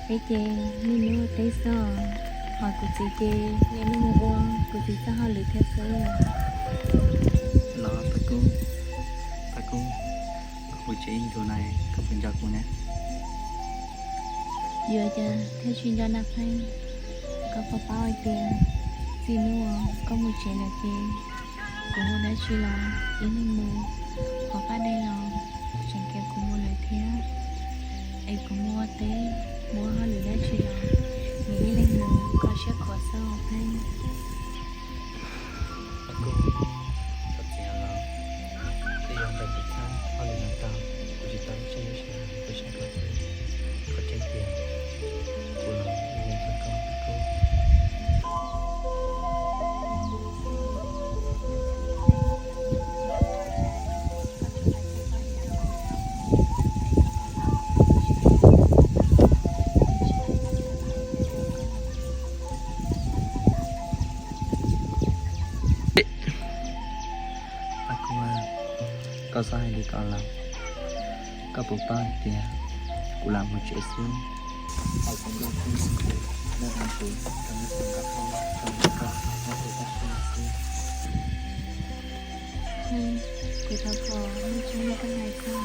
Peb ces niaj hnub ua teb xwb, hos kuv txiv ces niaj hnub mus ua kuv txiv txoj hauj lwm thiab xwb. Los Paj Kub, Paj Kub, kuv mus tsev ib ntus na, koj puas nco kuv na? Yuav cas thiaj tsis nco na Pheej. Koj puas paub hais tias txij hnub uas koj mus tsev lawm ces kuv mus dab tsi los ib leeg mus, qhov paj dej los tseem khiav kuv mus lawm thiab. Es kuv mus ua teb, mus ua hauj lwm dab tsi los nws ib leeg mus kho siab khuav xwb os Pheej. Paj Kub, koj txiv los twb yog ntawm kuv txhab hauj lwm no tau, kuv tsis tau ib txhia lub sij hawm kuv saib koj xwb. Koj tseeb tiag, kuv los yeej ntxhab koj Paj Kub. Paj Kub, koj txhob hais li ko los, koj puas paub hais tias kuv lam mus tsev xwb, hos kuv nco kuv, nco kuv rau lub xeem nkauj koj, rau lub koj nyob kuv tag koj xwb. Kuv thov kom nej tseeb li koj hais xwb.